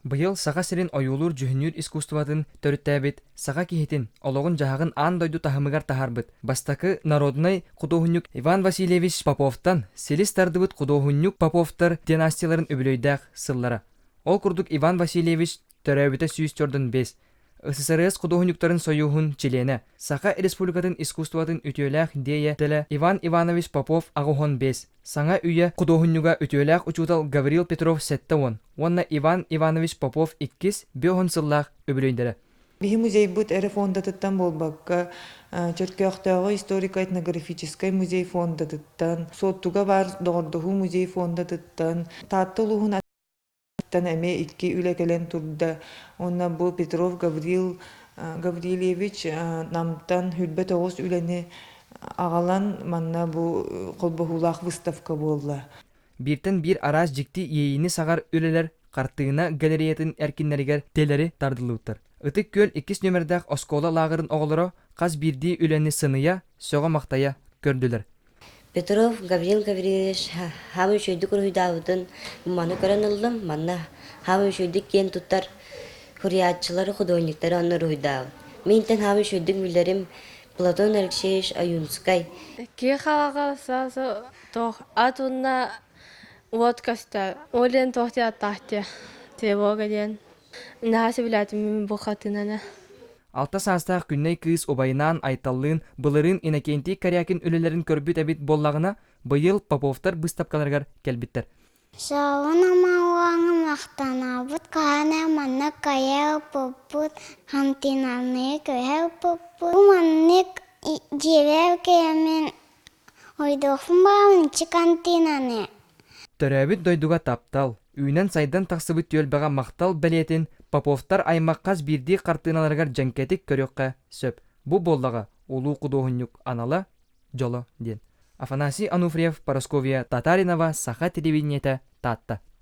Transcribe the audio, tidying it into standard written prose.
Быйыл Саха сирин ойуулуур-дьүһүннүүр искусствотын төрүттээбит, саха киһитин олоҕун-дьаһаҕын аан дойду таһымыгар таһаарбыт бастакы народнай худуоһунньук Иван Васильевич Поповтан силис тардыбыт худуоһунньук Поповтар династияларын үбүлүөйдээх сыллара. Ол курдук Иван Васильевич төрөөбүтэ 145, СССР худуоһунньуктарын сойууһун чилиэнэ, Саха Республикатын искусствотын үтүөлээх диэйэтэлэ Иван Иванович Попов 85, Саҥа үйэ худуоһунньуга үтүөлээх учуутал Гаврил Петров 70 уонна Иван Иванович Попов иккис 50 сыллаах үбүлүөйдэрэ. Биһи музейбыт эрэ фондатыттан буолбакка, Чөркөөхтөөҕү историко-этнографическай музей фондатыттан, Суоттуга баар Доҕордоһуу музей фондатыттан, Таатта улууһун эмиэ икки үлэ кэлэн турда. Уонна бу Петров Гаврил Гаврильевич Намтан 29 үлэни аҕалан манна бу холбоһуулаах выставка буолла. Бииртэн биир араас дьикти иэйиини саҕар үлэлэр хартыына галереятын эркиннэригэр тилэри тардыллыбыттар. Ытык Күөл иккис нүөмэрдээх оскуола лааҕырын оҕолоро хас биирдии үлэни сыныйа, сөҕө-махтайа көрдүлэр. Петров Гаврил Гаврильевич хаамай үчүгэйдик уруһуйдаабытын маны көрөн ыллым. Манна хаамай үчүгэйдик киэн туттар суруйааччылары, художниктары онно уруһуйдаабыт. Мин итинтэн хаамай үчүгэйдик билэрим Платон Алексеевич Ойуунскай. Киһи хараҕа сразу туох ат уонна уот көстөр. Ол диэн туох диэн аттаах диэ тревога диэн. Наһаа сөбүлээтим бу хартыынаны. Алта саастаах Күннэй кыыс убайынаан Айталлыын былырыын Иннокентий Корякин үлэлэрин көрбүт эбит буоллаҕына, быйыл Поповтар быыстапкаларыгар кэлбиттэр. Суолун амаллааҥы махтанабыт, хаһан эрэ манна хайа ыппыппыт, хантыынаны көһө ыппыппыт. Бу маннык дьиэбэр кэлэммин ойдуохпун баҕарабын иччи хантыынаны. Төрөөбүт дойдуга таптал, үүнэн-сайдан тахсыбыт түөлбэҕэ махтал бэлиэтин Поповтар аймах хас биирдии хартыыналарыгар дьэҥкэтик көрүөххэ сөп. Бу буоллаҕа улуу худуоһунньук анала, дьоло диэн. Афанасий Ануфриев, Парасковья Татаринова, Саха телевидениетэ, Таатта.